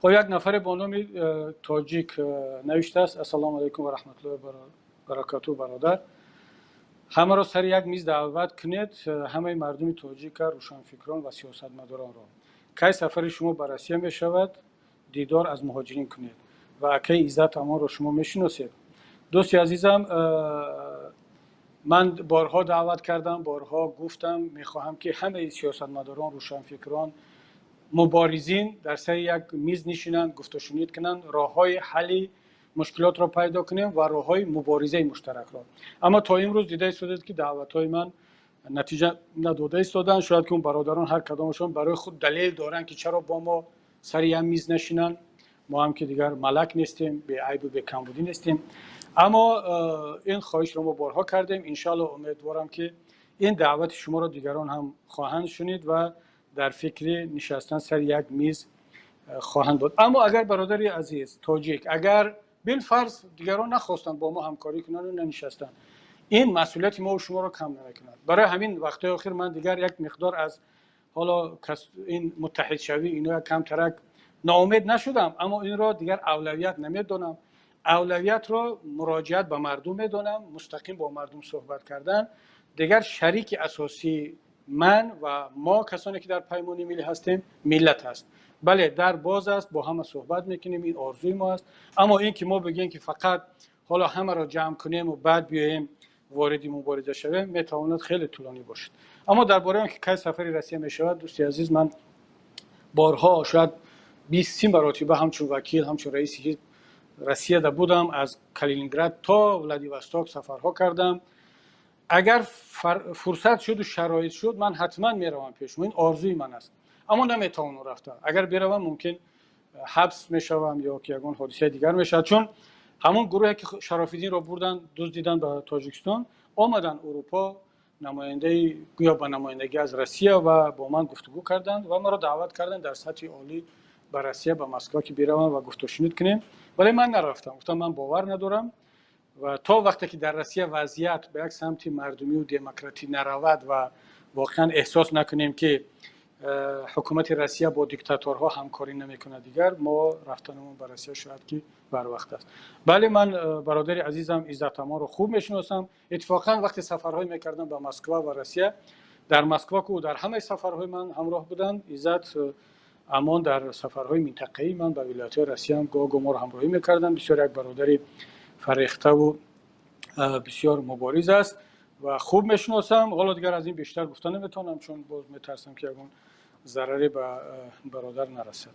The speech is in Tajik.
Хоб, як нафаре бо номи Тоҷик навиштааст: «Ассалому алайкум ва раҳматуллоҳи баракату, бародар, ҳамаро сари як миз даъват кунед, ҳамаи мардуми тоҷика, рӯшанфикрон ва сиёсатмадоронро. Кай сафари шумо ба Россия мешавад? Дидор аз муҳоҷирин кунед. Ва акаи Иззат Амонро шумо мешиносед?» Дӯсти азизам, ман борҳо даъват кардам, борҳо гуфтам, мехоҳам, ки ҳамаи сиёсатмадорон, рӯшанфикрон, муборизин дар сари як миз нишинанд, гуфтушунид кунанд, роҳҳои ҳалли мушкилотро пайдо кунем ва роҳҳои муборизаи муштаракро. Аммо то имрӯз дида истодед, ки даъватҳои ман натиҷа надода истоданд. Шояд ки он бародарон ҳар кадомашон барои худ далел доранд, ки чаро бо мо сари як миз нашинанд. Мо ҳам ки дигар малак нестем, беайбу бекамбудӣ нестем. Аммо ин хоҳишро мо борҳо кардем. Иншоалло, умедворам, ки ин даъвати шуморо дигарон ҳам хоҳанд шунид ва дар фикри нишастан сари як миз хоҳанд буд. Аммо агар, бародари азиз тоҷик, агар билфарз дигарон нахостанд бо мо ҳамкорӣ кунанд, нанишастанд, ин масъулияти мо шуморо кам намекунад. Барои ҳамин вақтҳои охир ман дигар як миқдор аз ҳоло ин муттаҳидшавӣ ино як камтарак ноумед нашудам, аммо инро дигар авлавият намедонам. Авлавиятро муроҷиат ба мардум медонам, мустақим бо мардум суҳбат кардан. Дигар шарики асосии ман ва мо, касоне ки дар Паймони Миллӣ ҳастем, миллат аст. Бале, дар боз аст, бо ҳама суҳбат мекунем, ин орзуи мо аст. Аммо ин ки мо бигӯем, ки фақат ҳоло ҳамаро ҷамъ кунем ва баъд биёем вориди мубориза шавем, метавонад хеле тӯлонӣ бошад. Аммо дар бораи он ки кай сафари Россия мешавад, дӯсти азиз, ман борҳо, шояд 20-30 маротиба, ҳамчун вакил, ҳамчун раиси ҳизб Россияда будам, аз Калининград то Владивосток сафарҳо кардам. Агар фурсат шуду шароит шуд, ман ҳатман меравам пеш, ин орзуи ман аст. Аммо наметавонам рафта. Агар биравам, мумкин ҳабс мешавам ё ки ягон ҳодисаи дигар мешавад, чун ҳамон гурӯҳе ки Шарофиддинро бурдан, дуздидан ба Тоҷикистон, омаданд Урупо, намояндаи гӯё ба намояндагӣ аз Россия, ва бо ман гуфтугӯ карданд ва маро даъват карданд дар сатҳи олӣ ба Россия, ба Москва, ки биравам ва гуфтушунид кунем. Вале ман нарафтам. Гуфтам, ман бовар надорам ва то вақте ки дар Россия вазъият ба як самти мардумию демократӣ наравад ва воқеан эҳсос накунем, ки ҳукумати Россия бо диктаторҳо ҳамкорӣ намекунад, дигар мо рафтанамон ба Россия шояд ки барвақт аст. Бале, ман бародари азизам Иззатамонро хуб мешиносам. Иттифоқан вақте сафарҳое мекардам ба Москва ва Россия, дар Москва ку дар ҳамаи сафарҳои ман ҳамроҳ буданд. Иззат Амон дар сафарҳои минтақаии ман ба вилоятҳои Россияам гоҳ гоҳ моро ҳамроҳӣ мекарданд. Бисёр як бародари фарехтаву бисёр мубориз аст ва хуб мешиносам. Ҳоло дигар аз ин бештар гуфта наметавонам, чун боз метарсам, ки ягон зараре ба бародар нарасад.